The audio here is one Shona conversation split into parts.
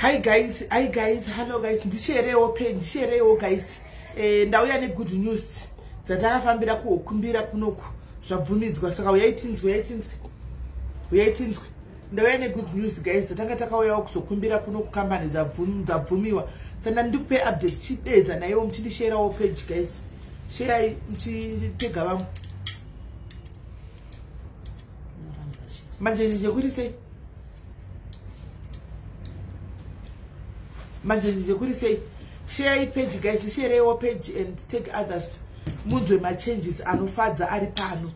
Hi guys, hi guys, hello guys. Ndisherewo pe, ndisherewo guys. Ndauya ne good news dzatakafambira kukumbira kunoku zvabvumidzwa, saka uyai tinzwe, uyai tinzwe, uyai tinzwe. Ndauya ne good news guys dzatanga takauyawo kuzokumbira kunoku kambani dzabvumiwa. Saka ndikupe update chidedza naiwo muchindisherawo page guys. Share muchitega vamwe. Manje kuri sei? Manje kuri sei? Share page guys, share page and take others. Munzwe ma changes anofadza ari pano.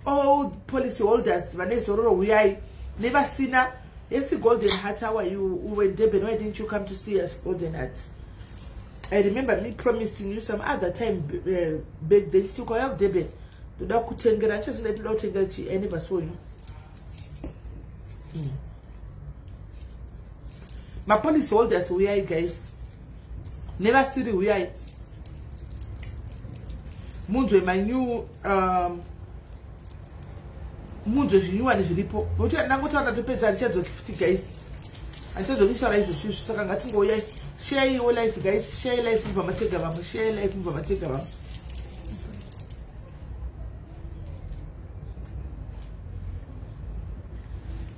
All policy holders vane zororo uyai nevasina. Yes, Golden Heart, how are you? We were in Durban. Why didn't you come to see us, Golden Heart? I remember me promising you some other time back then. To go out Durban. Toda kutengera, chasina toda kutengera chi. I never saw you. My policy holders uyai guys. Never see uyai. Munzwe my new munzwe zvinyuwani zviripo. Nokuti ndangotaura topedza handichadzoki futi guys. Handichadzoki shaura izvozvo saka ngatingouyai. Share your life guys. Share life mubva matega vamwe. Share life mubva matega vamwe.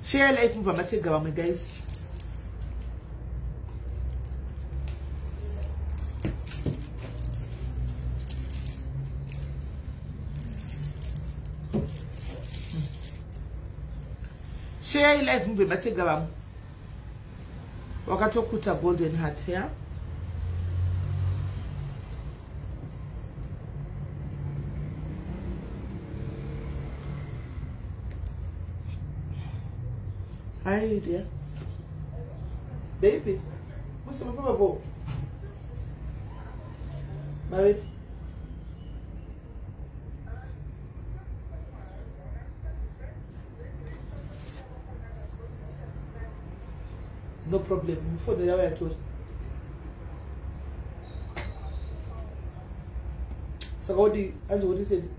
Share life mubva matega vamwe guys. Share life mubve matega vamwe. Wakatokuta Golden Heart, yeah? Hi dear. Baby. What's the matter? My baby. No problem. Phone yawe yatori. Saka odi anzi what said?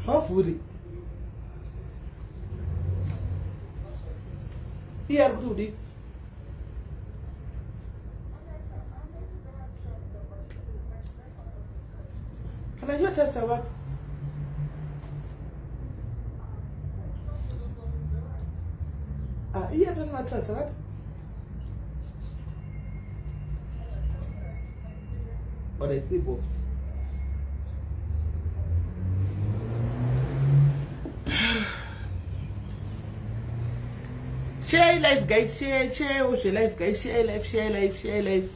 Havuri. Iye ari kuti udi. Kana chivatarisa vapi? Ah, iye atanovatarisa vapi? Alright, sibo. Share life guys, share, share life guys, share life, share life, share life.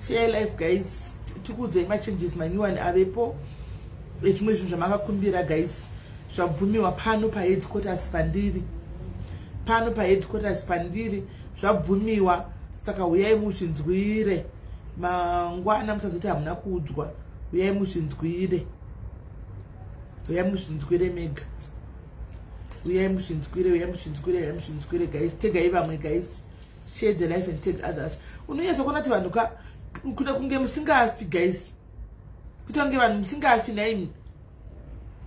Share life guys. Tikudze ma changes manyuwani avepo. Echimwe zvinhu zvamakakumbira guys. Zvabvumiwa pano pa headquarters pandiri. Pano pa headquarters pandiri zvabvumiwa, saka uyai muzvinzwire. Mangwana musazoti hamuna kuudzwa. Uyai muzvinzwire. Uyai muzvinzwire mega. Uyai muzvinzwire, uyai muzvinzwire, uyai muzvinzwire guys. Tegai vamwe guys. Share the life and take others. Unonyatsokuona kuti vanhu ka kuita kunge musingafi guys. Kuita kunge vanhu musingafi naimi.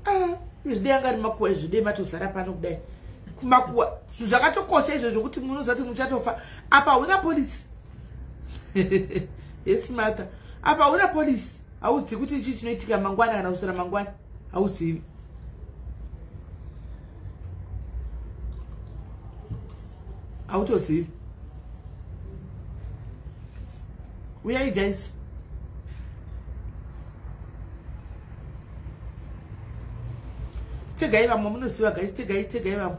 Ah, zvidei anga ari makuwa, zvidei matozara pano kudai. Kumakuwa zvinhu zvakatokosha izvo zvokuti munoziva kuti muchatofa. Apa hauna polisi. Yes Martha. Apa hauna polisi. Hauzivi kuti ichi chinoitika mangwana kana kuswera mangwana. Hauzivi. Hautozivi. Uyai guys. Tegai vamwe munoziva guys, tegai, tegai vamwe.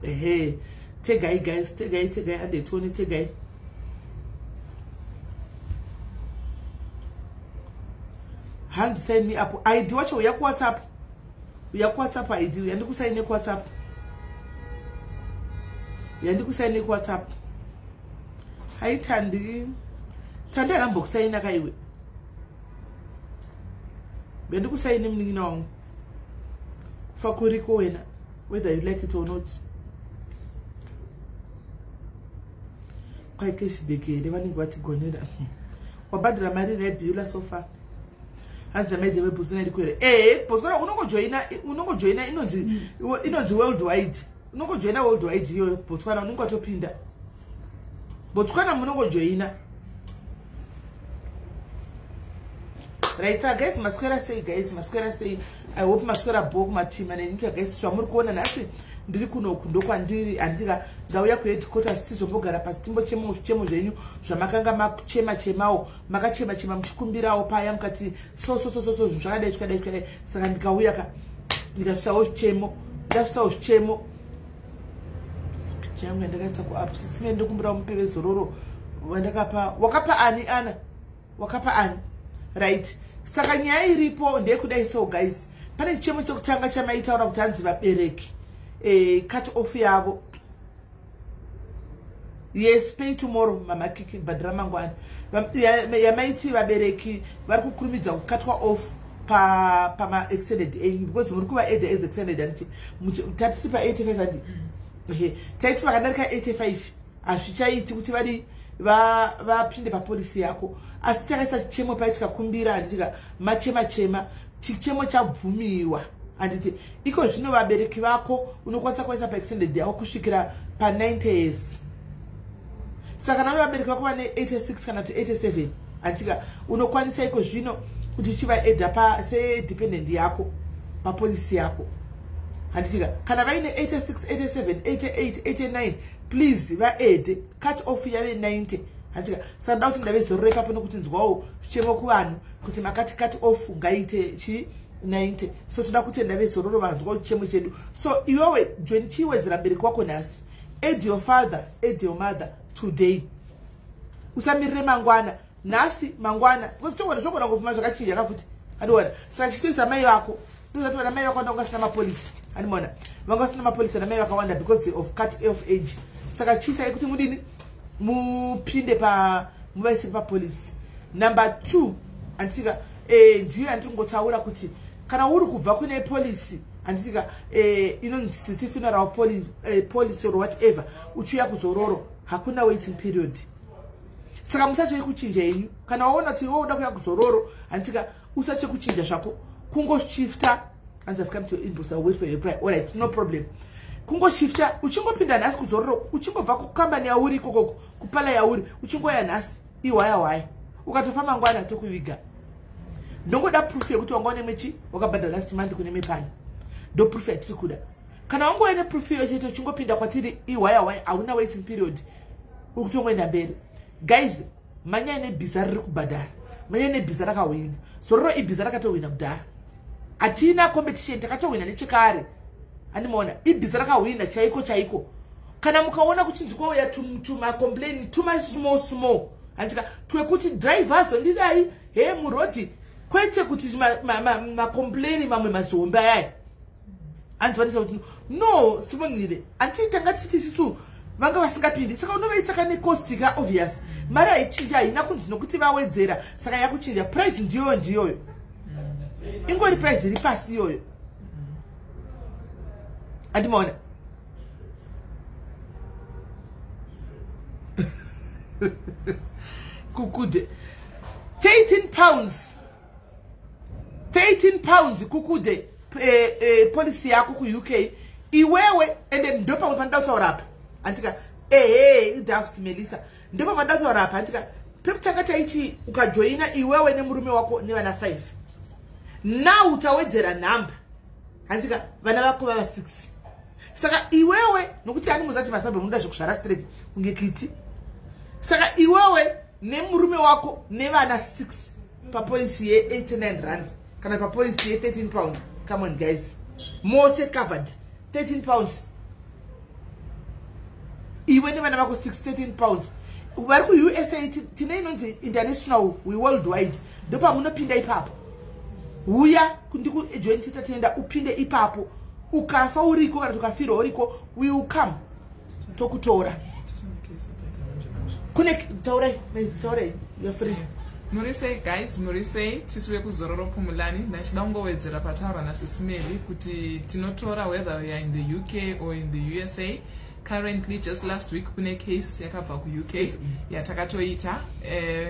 Ehe, tegai guys, tegai, tegai, ande tione tegai. Hand sign me up. ID wacho uya ku WhatsApp. Uya ku WhatsApp ID, uya ndikusaine ku WhatsApp. Uya ndikusaine ku WhatsApp. Hai Tandi. Tandi arambokusaina kaiwe. Uya ndikusaine munin'ina wangu. Kufa kuriko wena, whether you like it or not. Kwai cashback here vanenge vatigonera. Wabhadhara mari rebhula so far. Hanzi amai dzeWebotswana iri kwere. Botswana unongojoina, unongojoina inonzi worldwide. Unongojoina worldwide iyoyo. Botswana unenge watopinda. Botswana munongojoina. Right, guys, maswera sei, guys? Maswera sei? I hope maswera bho kumatima nenyika, guys. Zvamuri kuona nhasi, ndiri kunoku, ndokwandiri, handitika? Ndauya kuheadquarters, tizombogara pasi, timbochemawo zvichemo zvenyu zvamakanga machema chemawo, makachema chema muchikumbirawo paya, mukati so so so so so, zvinhu zvakadai, zvakadai, zvakadai. Saka ndikauya ka, ndikasvisawo zvichemo, ndasvisawo zvichemo. Picha yangu yandakaita kuapp, sisime, ndokumbirawo mupe vezororo vandakapa. Wakapa ani, ana? Wakapa ani? Right, saka nyaya iripo ndeyekudai. So guys, pane chichemo chekutanga chamaitaura kuti hanzi vabereki, cut off yavo. Yes, pay tomorrow, mamakiki, bhadhara mangwana. Yamaiti vabereki vari kukurumidza kukatwa off pamaextended enyu because muri kuvaadda as extended, handiti? Tatiri pa85, handi? Ehe, taiti vakadarika 85 hazvichaiti kuti vadi vapinde papolicy yako, asi takaisa chichemo pai, tikakumbira, handitika? Machema chema, chichemo chabvumiwa, handiti? Iko zvino vabereki vako unokwanisa kuvaisa paextended yako kusvikira pa90 years. Saka nave vabereki vako vane 86 kana kuti 87, handitika? Unokwanisa iko zvino kuti uchivaadda sedependent yako papolicy yako, handitika? Kana vaine 86, 87, 88, 89, please vaadde. Cut off yave 90, handitika? Saka ndoda kuti ndave zororo ipapo, nokuti nzwawo zvichemo kuvanhu kuti makati cut off ngaite chi 90. So toda kutenda vezororo vanzwawo chichemo chedu. So iwewe join, chiwedzera mubereki wako nhasi. Add your father, add your mother today. Usamirire mangwana, nhasi, mangwana, because togona, zvogona ngopfuma zvakachinja kafuti, andiona? Saka chitoisa mai vako. Ndozati vana mai vakawanda vanga vasina mapolicy, andimona? Vanga vasina mapolicy ana mai vakawanda because of cut off age. Saka chiisai kuti mudini, mupinde pa, muvaise papolicy. Number two, handitika? Ndiyo yandiri kungotaura kuti kana uri kubva kune policy, handitika, inonzi titi funeral policy, policy or whatever, uchiuya kuzororo, hakuna waiting period. Saka musatye kuchinja henyu. Kana waona kuti iwe uda kuuya kuzororo, handitika, usatye kuchinja zvako, kungoshifta. Hanzi, "I've come to your inbox, I'll wait for your reply." Alright, no problem. Kungoshifta, uchingopinda nhasi kuzororo, uchingobva kukambani yauri ikokoko, kupala yauri, uchingoya nhasi, iwaya waya, ukatofa mangwana tokuviga. Ndongoda proof yekuti wanga une mechi wakabhadhara last month kune mepani. Ndo proof yatiri kuda. Kana wangouya neproof iyo chete, uchingopinda kwatiri, iwaya waya, hauna waiting period, uri kutongoenda mberi. Guys, manyai nebhiza riri kubhadhara, manyai nebhiza rakahwina. Zororo ibhiza rakatohwina kudhara, hatina competition, takatohwina nechekare, handimaona? Ibhiza rakahwina chaiko chaiko. Kana mukaona kuchinzi kwauya tumacomplain tuma small small, handika, twekuti driver zondidai he murodhi, kwete kuti macomplain mamwe mazihombe ayaya, handivanisa kuti no, sibongile, handiti tanga titi sisu vanga vasingapindi, saka unovaisa kane cost ka obvious. Mari haichinji, haina kunzi nokuti vawedzera saka yakuchinja price. Ndiyoyo, ndiyoyo, ingori price iri pasi iyoyo, andimaona? Kukude £13, £13 kukude policy yako kuUK iwewe. Ende ndopamwe panoda kutaura apa, handika? Ehe, idaft Melissa, ndopamwe panoda kutaura apa, handika? Pekutanga taiti ukajoina iwewe nemurume wako nevana 5. Now utawedzera nhamba, handika? Vana vako vava 6. Saka iwewe, nokuti ani muzati mazimbabwe munoda zvekuzvara straight kunge kiti, saka iwewe nemurume wako nevana 6 papolicy ye89 rand kana papolicy ye13 pounds, come on guys, mose covered. £13, iwe nevana vako 6, £13. Vari kuUSA, tine inonzi international, worldwide, ndopamunopinda ipapo. Uya ndikujoin, titatenda, upinde ipapo. Ukafa uriko kana tukafirwa uriko, we will come tokutora. Kune taurai, taurai, you're free. Muri sei guys? Muri sei? Tisi vekuzororo Pumulani. Ndachida kungowedzera pataurwa nasisimeli kuti tinotora whether we are in the UK or in the USA. Currently, just last week kune case yakabva kuUK yatakatoita,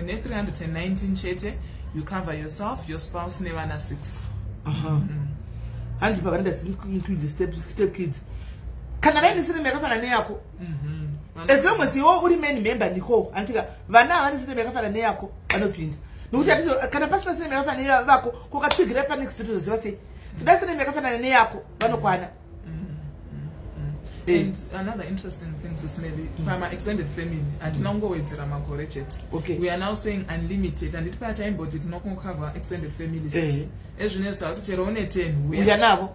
ne319 chete, you cover yourself, your spouse nevana 6. Hanzi pavaranda include step kids. Kana vaine surname yakafanana neyako, as long as iwe uri main member, Nicole, handika, vana havane surname yakafanana neyako vanopinda, nokuti kana pasina surname yakafanana neyavako, kokatwigira panext, tozoziva sei? Toda surname yakafanana neyako, vanokwana. And another interesting thing, Sis Melly, pama extended family hatina kungowedzera makore chete. We are now saying unlimited. Handiti pataimboti tinokungocover extended family six? Ezvinezvi takuti chero une 10, uya navo.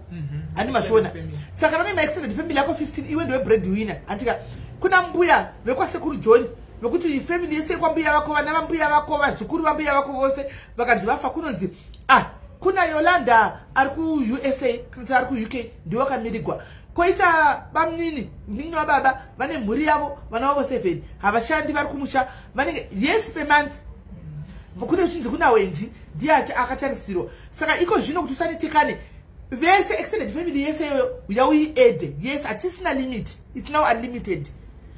Handi mazviona? Saka vane maextended family yako 15, iwe ndiwe bread winner, handika? Kuna mbuya vekwasekuru John, vekuti family yese kwambuya vako, vana vambuya vako, vazukuru vambuya vako vose, vakanzi vafa, kunonzi, ah, kuna Yolanda ari kuUSA kana kuti ari kuUK, ndiwe wakamirigwa. Koita bamunini, munin'ina wababa, vane mhuri yavo, vana vavo 7, havashandi, vari kumusha, vanenge, yes, per month kune uchinzi kuna Wendi, ndiye akatarisirwa. Saka iko zvino kuti usanetekane, vese extended family yese iyoyo uya uiadde. Yes, hatisina limit, it's now unlimited.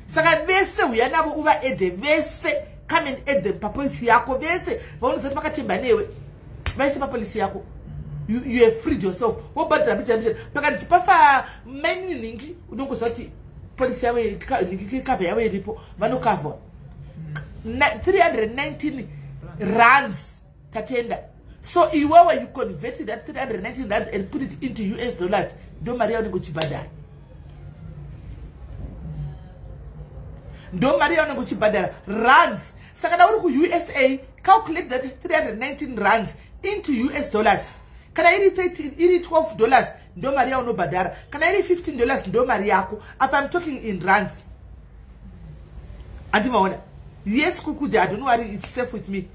Saka vese uya navo, uvaadde vese. Come and add them papolicy yako. Vese vaunoziva kuti vakatemba newe, vaise papolicy yako. You have freed yourself. Wobhadhara mbijana mbijana. Pakanzi pafa mainini nhingi, unongoziva kuti policy yavo, nhingi, cover yavo iripo, vanokavhwa. 319 rands, tatenda. So iwewe you convert that 319 rands and put it into US dollars, ndo mari yaunenge uchibhadhara, ndo mari yaunenge uchibhadhara, rands. Saka da uri kuUSA, calculate that 319 rands into US dollars. Kana iri 13, iri $12, ndo mari yaunobhadhara. Kana iri $15, ndo mari yako. Apa I'm talking in rands, handimaona? Yes, kukuda, don't worry, it's safe with me.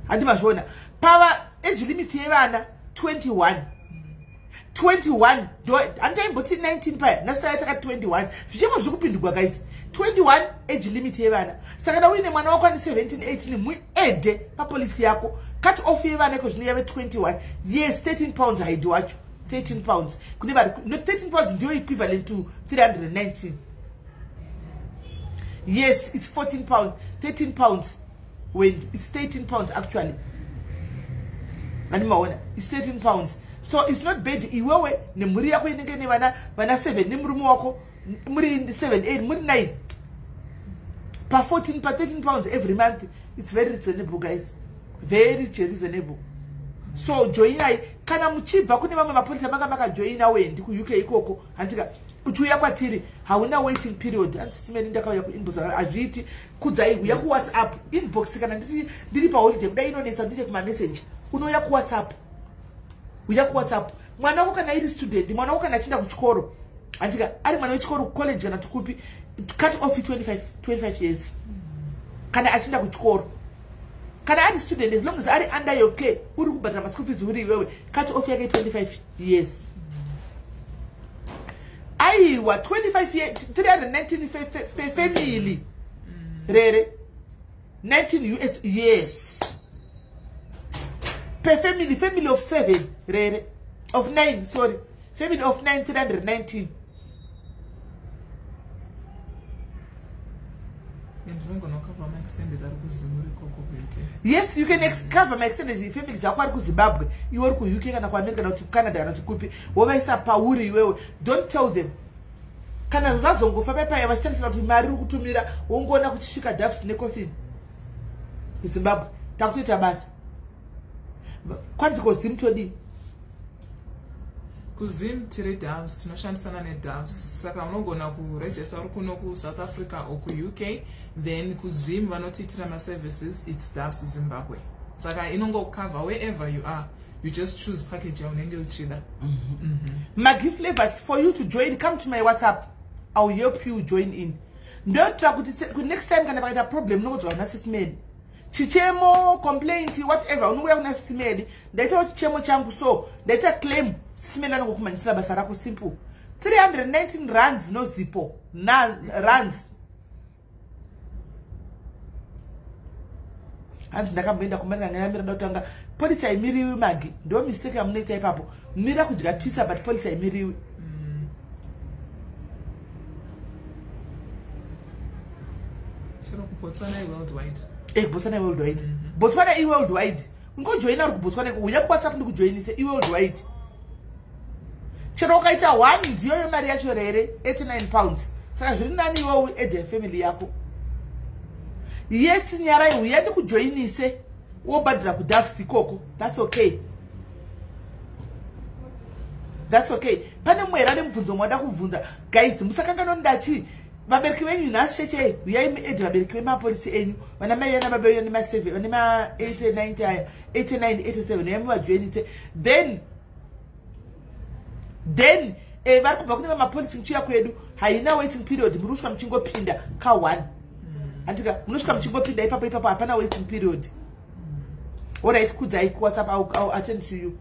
Handimazviona? Pava age limit yevana 21, 21. Handitaimboti 19 paya, nasaya takati 21. Zvichemo zviri kupindugwa, guys. 21 age limit yevana. Saka da uine mwana wako ane 17, 18, muadde papolicy yako. Cut off yevana iko zvino yave 21. Yes, £13 haidi wacho, £13 kune vari no, £13 ndiyo equivalent to 319. Yes, it's £14, £13 when it's £13 actually. Andimaona? It's £13, so it's not bad. Iwewe nemhuri yako inenge nevana, vana 7 nemurume wako, muri 7, 8, muri 9, pa14, pa£13 every month. It's very reasonable, guys, very reasonable. So joinai. Kana muchibva kune vamwe mapolisi amanga makajoina, wendi kuUK ikoko, handika, uchiuya kwatiri hauna waiting period. Handisimeni, ndakauya kuinbox, hazviiti. Kudzai, uya kuWhatsApp inbox. Kana ndiri paholiday kudai, inonetsa ndite kumamessage. Unouya kuWhatsApp, uya kuWhatsApp. Mwana wako kana iri student, mwana wako kana achienda kuchikoro, handika, ari mwana wechikoro kucollege kana tikupi, cut off 25, 25 years kana achienda kuchikoro. Kana ari student, as long as ari under your care, uri kubhadhara maschool fees uri iwewe, cut off yake 25 years. Aiwa, 25 year, 319 per family rere, 19 US. Yes, per family, family of 7 rere, of 9, sorry, family of 9, 319. And unogona kucover maextended ari kuZim ikoko kuUK? Yes, you can cover maextended families ako ari kuZimbabwe, iwe uri kuUK kana kuAmerica kana kuti kuCanada kana kuti kupi, wovaisa pauri iwewe. Don't tell them. Kana vazongofa paipaya vachitarisira kuti mari uri kutumira, wongoona kuchisvika doves necoffin kuZimbabwe. Takutoita basa. Kwanzi koZim todii? KuZim tiri Doves, tinoshandisana neDoves. Saka unogona kuregister uri kuno kuSouth Africa or kuUK, then kuZim vanotiitira maservices, it's Doves Zimbabwe. Saka inongocover wherever you are, you just choose package yaunenge uchida. Magi Flavors, for you to join, come to my WhatsApp, I will help you join in. Ndoitira kuti next time kana pakaita problem, unongodzwa kuna Sis Melly, chichemo, complaint, whatever, unongouya kuna Sis Melly, ndaitawo chichemo changu, so ndaita claim. Sis Melly anongokumhanyisira basa rako, simple. 319 rands, no zipo na rands. Hanzi ndakamboenda kumanangayamira ndatanga policy haimiriwi. Magi, ndo mistake yamunoita ipapo. Mira kudya pizza, but policy haimiriwi. Chero kuBotswana iworldwide. Botswana iworldwide. Botswana iworldwide. Ungojoina uri kuBotswana, uya kuWhatsApp ndikujoinise, iworldwide. Chero ukaita 1 ndiyoyo mari yacho rere £89. Saka zviri nani iwewe uedhe family yako. Yes, Nyarai, uya ndikujoinise wobhadhira kuDoves ikoko. That's okay. That's okay. Pane mumwe here ane mubvunzo mwada kubvunza? Guys, musakanganwa ndati vabereki venyu nhasi cheche uyai muedhe vabereki vemapolisi enyu, vana mai vana baba venyu nema7 vane ma8 90 aya 89 87, uyai muvajoinise. Then vari kubva kune vamapolisi muchiuya kwedu, haina waiting period. Muri kusvika muchingopinda ka1, handika? Munosvika muchingopinda ipapo ipapo, hapana waiting period. Alright, kudzai kuWhatsApp, I'll attend to you.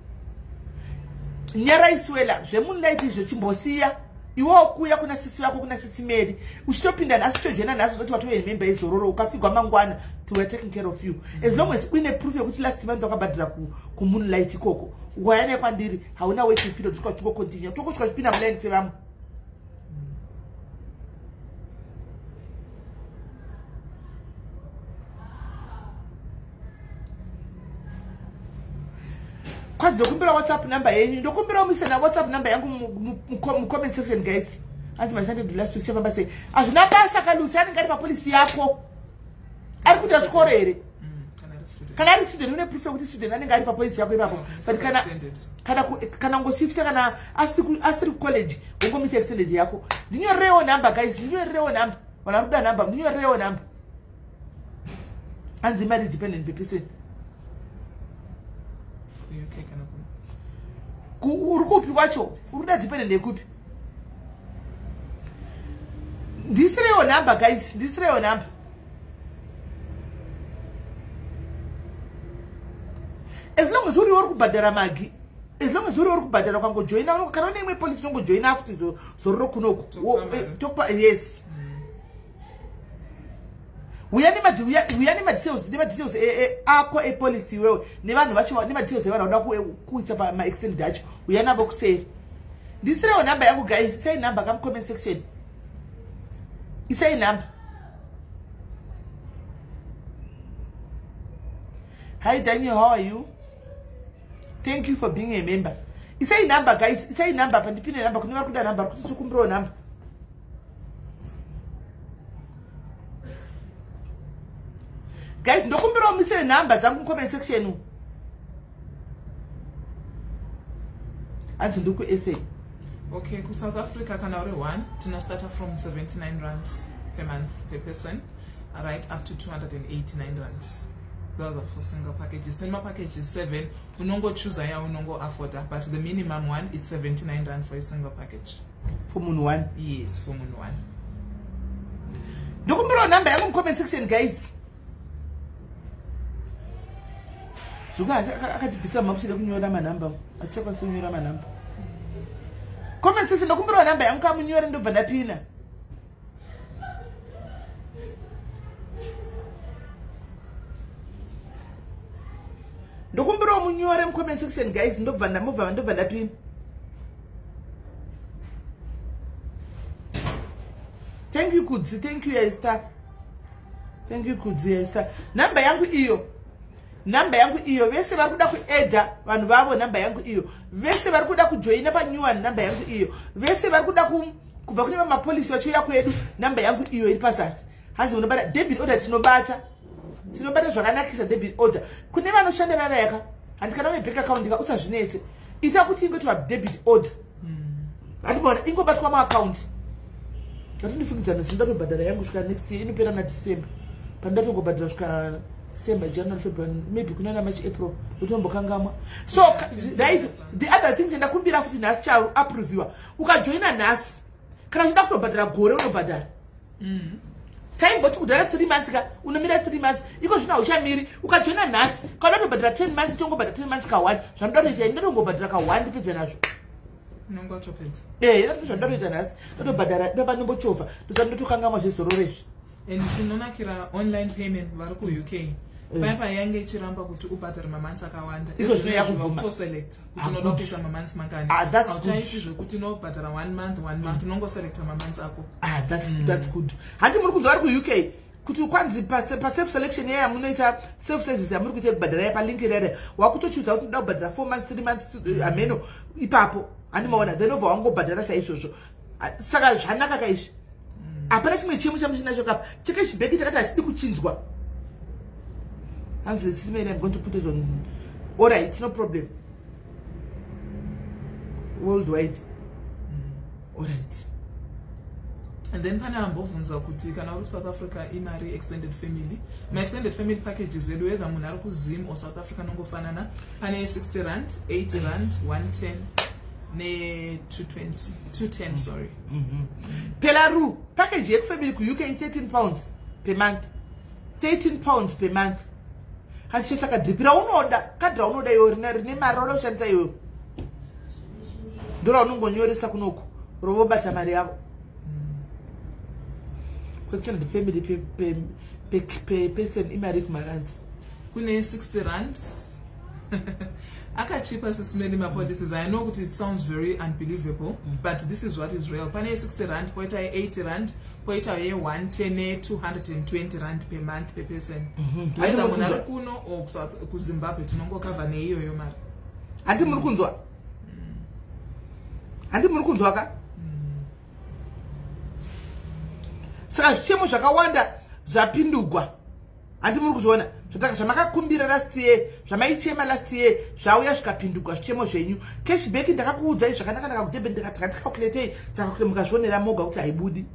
Nyarai Swela, zveMoonlight izvo chimbosiya. Iwewo kuuya kuna sisi vako, kuna sisi Mary, uchitopinda nhasi, utojoina nhasi, uzoti watove member yezororo. Ukafigwa mangwana, we are taking care of you, as long as uine proof yekuti last month wakabhadhira kuMoonlight ikoko. Ukauya naye kwandiri, hauna waiting period, usvika uchingocontinue, tokosvika uchipinda muline sevamwe. Kwanzi ndokumbira WhatsApp number yenyu. Ndokumbira muise na WhatsApp number yangu mucomment section, guys. Hanzi masanded last week, chafamba sei? Hazvina basa. Kalusi anenge ari papolisi yako ari kuita chikoro here? Kana ari student, une proof yekuti student anenge ari papolisi yako ipapo. But kana ngoshifta, kana asiri kucollege, wongomuita extended yako. Ndinyorerewo number, guys, ndinyorerewo number. Vanhu vari kuda number, ndinyorerewo number. Hanzi mari dependent per person. UK kana Uri kupi kwacho? Uri kuda dependent yekupi? Ndisirewo number, guys, ndisirewo number. As long as uri kubhadhara magi, as long as uri kubhadhara, ukangojoina, kana une imwe polisi, unongojoina futi zororo kunoku. Tokupa mari. Tokupa, yes. Uya nemadetails ako epolicy iwewe nevanhu vacho, nemadetails evanhu vanoda kuisa pamaextended acho, uya navo kuseri. Ndisirewo nhamba yangu, guys. Isai nhamba kamucomment section, isai nhamba. Hi Daniel, how are you? Thank you for being a member. Isai nhamba, guys, isai nhamba pandipine nhamba. Kune vari kuda nhamba, kuti tikumbirawo nhamba. Guys, ndokumbirawo muise nhamba dzangu mucomment section. Hanzi ndiri kuSA. Okay, kuSouth Africa kana uri one, tinostarta from 79 rand per month per person, right up to 289 rand. Those are for single packages. Tine mapackages 7, unongochoosa yaunongoafforda, but the minimum one, it's 79 rand for a single package. For munhu one? Yes, for munhu one. Ndokumbirawo nhamba yangu mucomment section, guys. Zuka akatibvisa makuchida kunyora manhamba, atichakwanisi kunyora manhamba. Comment section, ndokumbirawo nhamba yangu kamunyore, ndobva ndapina. Ndokumbirawo munyore mucomment section, guys, ndobva ndamubva, ndobva ndapina. Thank you, Kudzi. Thank you, Esther. Thank you, Kudzi, Esther. Namba yangu iyo, namba yangu iyo. Vese vari kuda kuedha vanhu vavo, namba yangu iyo. Vese vari kuda kujoina panew one, namba yangu iyo. Vese vari kuda kubva kune vamapolisi vachiuya kwedu, namba yangu iyo iri pazasi. Hanzi munobata debit order? Tinobata, tinobata zvakanakisa debit order kune vanoshanda vavayaka. Handi kana une bank account ka, usazvinetse, ita kuti ingoti debit order, handibona ingobatwa muaccount. Ngatindifungidzana zino, ndatobhadhara yangu svika next year, inopera naDecember. Pandatongobhadhara svika December, January, February, maybe kunana March, April, ndotombokangamwa. So right, the other thing chandakumbira futi nhasi chaapproviwa: ukajoina nhasi, kana uchida kutobhadhara gore, unobhadhara. Taimboti kudhara 3 months ka, unomira 3 months. Iko zvino hauchamiri. Ukajoina nhasi, kana utobhadhara 10 months, tongobhadhara 10 months ka1. Zvanoda kutoita, ndotongobhadhara ka1, ndipedze nazvo. Unonge watopedza. Ndatozvandoda kuita nhasi, ndotobhadhara baba, ndombochovha, ndosati ndotokangamwa zvezororo izvi. And chinonakira online payment, vari kuUK, paya payange ichiramba kuti ubhadhare mamonths akawanda. Iko zvino yakubvuma. Kutoselect kuti Ah, unoda good. kuisa mamonths mangani. Ah, that's good. Hauchaiti zvekuti unobhadhara one month, one month, unongoselecta mamonths ako. Ah, that's good. Handi muri kunzwa vari kuUK kuti kwanzi paself selection yaya munoita self service yamuri kuita kubhadhara ya palink rere, wakutochuza kuti unoda kubhadhara 4 months, 3 months, ameno ipapo. Handimaona, then obva wangobhadhara saizvozvo. Saka zvanaka kaizvi. Hapana chimwe chemo chamuchinacho kapa checashback takati hatidi kuchinzwa. Hanzi Sis Melly, I'm going to put it on. Alright, no problem. Worldwide. Alright. And then pane ambobvunza kuti kana uri South Africa imari extended family. Maextended family packages edu, whether munhu ari kuZim or South Africa, nongofanana. Pane 60 rand, 80 rand, 110 ne220, 210, sorry. Pelaru package yekufamily kuUK £13 per month, £13 per month. Handichesa kadhipi raunoda, kadhi raunoda iwe, rine mari rauda kushandisa iwewe, ndo raunongonyoresa kunoku, rovobata mari yavo. Kuextended family per person imari kumarandi? Kune 60 rand akachipa, Sis Melly. Mapolicies, I know kuti it sounds very unbelievable, but this is what is real. Pane 60 rand, poita ye80 rand, poita ye110 ne220 rand per month per person. Either munhu ari kuno or kuZimbabwe, tinongokavha neiyoyo mari. Handi muri kunzwa? Handi muri kunzwa ka? Saka zvichemo zvakawanda zvapindugwa. Handi muri kuzviona? Zvataka zvamakakumbira last year, zvamaichema last year, zvauya zvikapindugwa zvichemo zvenyu. Cashback ndakakuudzai zvakanaka-naka kuDurban, ndikati takakuti mukazvionera moga kuti haibudi.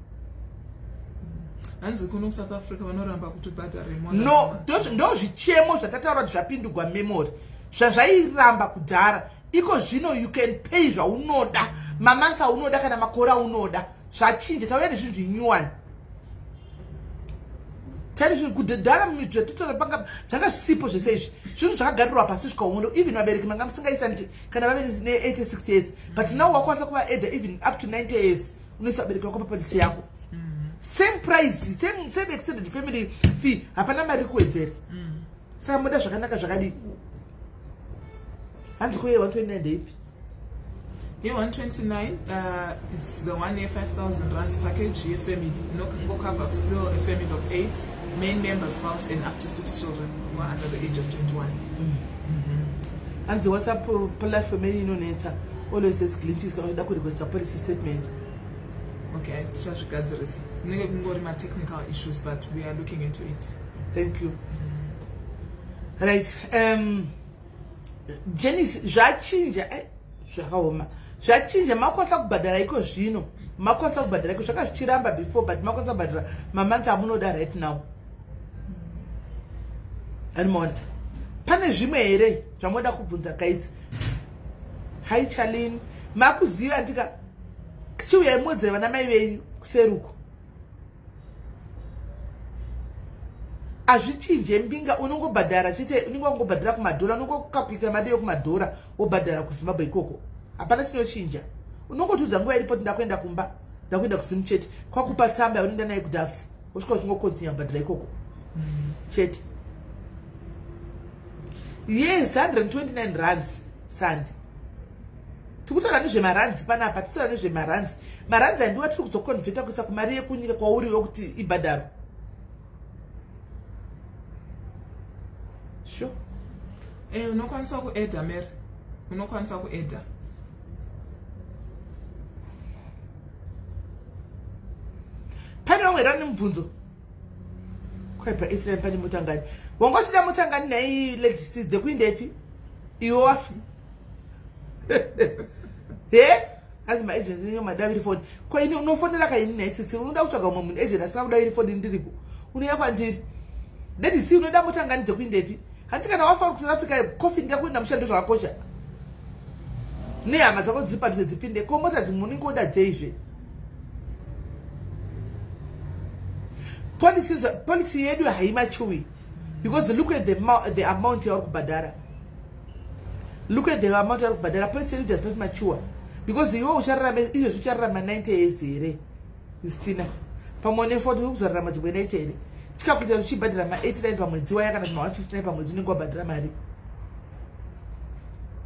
Hanzi kuno kuSouth Africa vanoramba kuti ubhadhare. No, ndo zvichemo zvatataura kuti zvapindugwa memory, zvazvairamba kudhara. Iko zvino you can pay zvaunoda, mamonths aunoda kana makore aunoda. Zvachinja, tauya nezvinhu zvinyuwani. Tani zvinhu kudhara zvatotaura panga zvanga zvisipo. Zvese izvi zvinhu zvakagarirwa pasi zvikaona. Even vabereki manga musingaisa nti kana vave ne86 years, but now wakwanisa kuvaadda even up to 90 years. Unoisa vabereki vako papolicy yako, same price, same extended family fee. Hapana mari kuwedzera. Saka muda zvakanaka zvakadii? Hanzi kuye 129 ndeipi? Ye-129, it's the one year 5000 rands package yefamily inongocover still a family of eight, main member, spouse and up to six children who are under the age of 21. Hanzi WhatsApp platform yenyu inonetsa, always has glitches kana uchida kurequesta policy statement. Okay, tichazvigadzirisa. Kunenge kungori ma-technical issues, but we are looking into it. Thank you. Right, Jenis, zvachinja. Zvakaoma, zvachinja. Makwanisa kubhadhara iko zvino, makwanisa kubhadhara iko. Zvanga zvichiramba before, but makwanisa kubhadhara mamonths amunoda right now. Animaona pane zvimwe here zvamunoda kubvunza, guys? Hi Charlin, makuziva ndika chiuyai mudzere vana mai venyu kuseruko. Hazvichinje mbinga, unongobhadhara chete. Unenge wangobhadhara kumadhora, unongocalculata mari yekumadhora, wobhadhara kuZimbabwe ikoko. Hapana chinochinja. Unongotudza nguva iripo kuti ndakuenda kumba, ndakuenda kuZimu chete. Kwakupa tsamba yaunoenda naye kuDAFS, wosvika uchingocontinue kubhadhara ikoko chete. Yes, 129 rands sandi. Tikutaura nezvemarands panapa, titaura nezvemarands. Marands andiwa tiri kuzoconverta kuisa kumari yekunyika kwauri yokuti ibhadharo. Sure. Unokwanisa kuadda, Mary, unokwanisa kuadda. Pane vamwe here vane mubvunzo? Kwaipa 89 pane motangani wanga uchida motangani nhai legisi dzekuindepi iwe wafi he? Hanzi maagents enyu madaviri foni. Ko ini unofonera kaini nhai Tsitsi? Unoda kutsvaga umwe munhu agent asina kudaviri foni ndiripo, unouya kwandiri. Ledisi, unoda motangani dzekuindepi? Hanti kana wafa kuSouth Africa, coffin ndikakuenda mushando zvakakosha, nehama dzako dziri padhuze dzipinde. Ko mota dzimwe unenge woda dzeizve? Policy yedu haimature because look at the amount yauri kubhadhara. Look at the amount yauri kubhadhara. Policy yedu does not mature because iwe uchararama izvezvi, uchararama 90 years here, Justina? Pamwe ne40 uri kuzorarama dzimwe 90 here? Tikakuita uchibhadhara ma89 pamwedzi waya kana ma159 pamwedzi, unenge wabhadhara mari.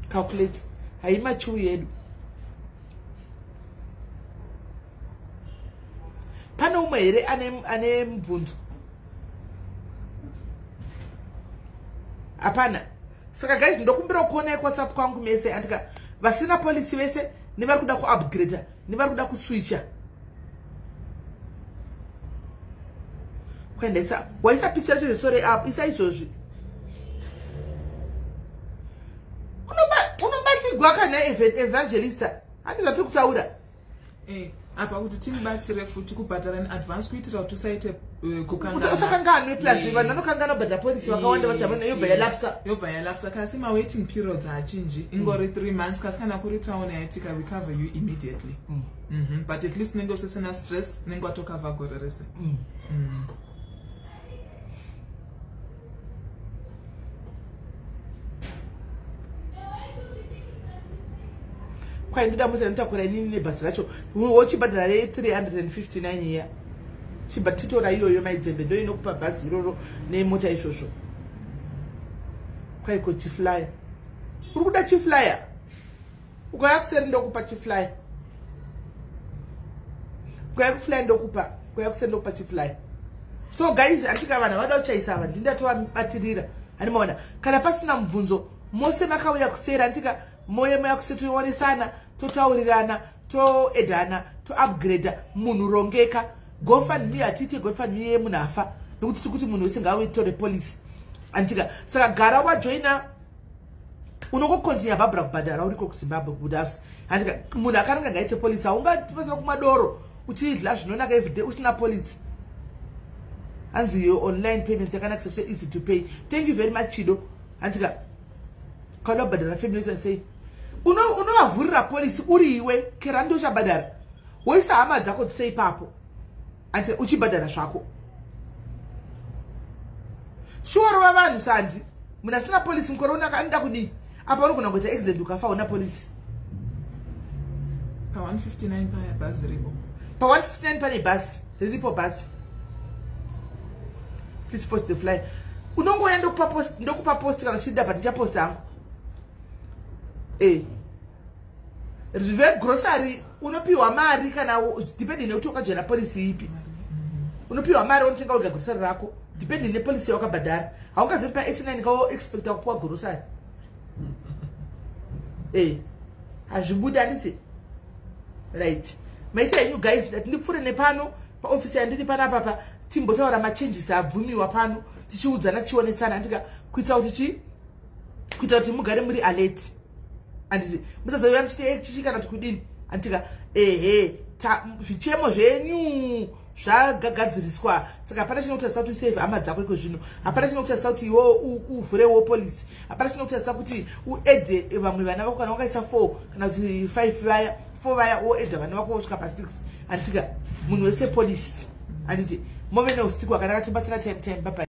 Calculate, haimature yedu. Pane umwe here ane mubvunzo? Hapana. Saka guys, ndokumbira kuonai kuWhatsApp kwangu mese andika vasina policy vese. Nevari kuda kuupgrade, nevari kuda kuswitcha. Kuenda waisa picture yacho zvesore up, isa izvozvi. Unobatsigwa kana evangelista. Handi zvatiri kutaura. Apa kuti timubatsire futi kubhadhara in advance kuitira kuti usaite kukanganwa. Usakanganwe plus vanhu vanokanganwa kubhadhara policy vakawanda vacho havana yobva yalapsa. Yobva yalapsa kasi ma waiting periods haachinji. Ingori 3 months kasi kana kuri tsaona yaitika we cover you immediately. But at least unenge usisina stress, unenge watokavha gore rese. Kwai ndoda mota inotakura inini nebhasi racho wochibhadhara re359 iya chibva titora iyoyo maidzembe ndo inokupa bhazi iroro nemota izvozvo. Kwaiko chiflyer, uri kuda chiflyer? Ukauya kuseri ndokupa chiflyer, ukauya kuflyer ndokupa, ukauya kuseri ndokupa chiflyer. So guys, andika vanhu vada kuchaisa ava ndindatovabatirira. Handimaona kana pasina mubvunzo mose makauya kuseri andika moye moya kuseri toionesana, totaurirana, toedana, toupgrada. Munhu rongeka. GoFundMe hatiite GoFundMe yemunhu afa nekuti tiri kuti munhu wese ngaawitore policy. Andika saka gara wajoina unongokontinya Barbara kubhadhara uriko kuZimbabwe kuDafs. Andika munhu akaronga ngaite policy. Haungatipasira kumadoro uchidla zvinonaka everyday usina policy. Hanzi yo online payments yakanakisa so easy to pay. Thank you very much Chido. Andika kana ubhadhara family yoita sei? Unovavhurira policy uri iwe kerandi uchabhadhara woisa hama dzako dzise ipapo andika uchibhadhara zvako. Shuwa vanhu sandi munhu asina policy mukore unaka anoda kudii? Apa unogona kuita accident ukafa una policy. Pa 159 paya bhazi ripo. Pa 159 pane bhazi riripo bhazi. Please post the flyer. Unongouya ndokupa post kana uchida but ndichaposta hangu. Vegrocery unopiwa mari kana depending nekuti wakajoina policy ipi. Unopiwa mari unotenga udya grocery rako depending nepolicy yawakabhadhara. Haungazoti pa 89 kawo expecta kupiwa grocery. Hazvibudi handiti? Right. Maita henyu guys, ndipfuure nepano paofisi yandiri panapa pa timbotaura machanges abvumiwa pano tichiudzana tichionesana andika kuitira kuti kuitira kuti mugare muri alert. Anditi musazouya muchiti chichi kana kuti kudini. Andika ehe zvichemo zvenyu zvagagadziriswa. Saka hapana chinokutarisa kuti usave hama dzako iko zvino, hapana chinokutarisa kuti iwo uvhurewo policy, hapana chinokutarisa kuti uedhe vamwe vana vako kana wakaisa 4 kana kuti 5 vaya 4 vaya woedha vana vako wosvika pa 6. Andika munhu wese policy. Anditi move neusiku wakanaka, tobatsira time time. Bye bye.